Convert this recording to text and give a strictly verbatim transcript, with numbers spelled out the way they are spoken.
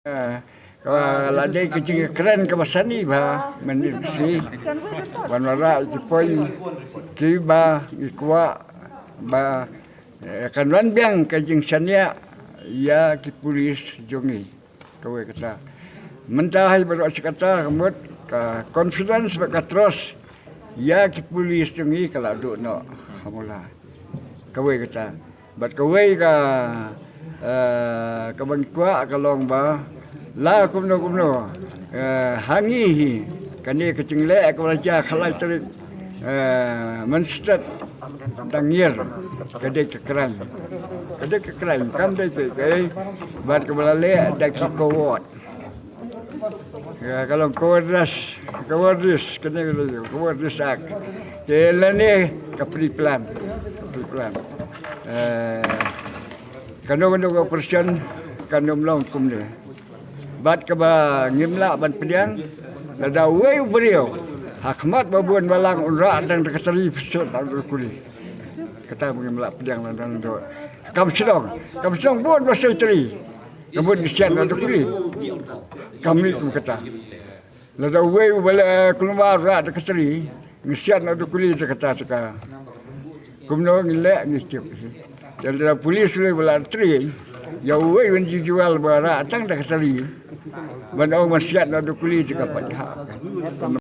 Eh, ka la dei ka jingkren kaba sani ba mynnin ka sngi. Ban wanrah ïa ki point kiba ngi kwah ba, eh, kan wan biang ka jingshaniah ïa ki police jong ngi. Kawei kata. Mynta hi baroh shi katta ka mut ka confidence bad ka trust ïa ki police jong ngi ka la duh noh ha mula. Kawei kata. Bad kawei ka, eh, kaba ngi kwah ka long ba la kumno kumno, eh, ha ngi hi kane ka jingleh kaba la jia ka lai tarik, eh, mynstep dang ïer ka dei ka crime. Ka dei ka crime, kam dei ka, ka, bad kaba la leh da ki coward. Ïa, ka long cowardice, cowardice, kane ka long cowardice act. Te lane ka pre-plan, ka pre-plan. Eh, kano kano ka operation kan ym long kumne. Bad kaba ngim lah ban pdiang, lada uwei u briew ha khmat ba bun balang un rah tang da ka tari, phi shet noh da ka kuli. Kata ba ngim lah pdiang lada nang do. Kam sdang, kam sdang bun ba sei tari. Ka mut ngi shet noh da ka kuli. Kam mih kum kata. Lada uwei u ba la kulmar rah da ka tari, ngi shet noh da ka kuli, te kata te ka. Kumno ngi leh ngi tip. Te lada police uwei ba la tari, ïa uwei u individual ba rah tang da ka tari, ban ong ban shet noh da ka kuli, te ka pynjah.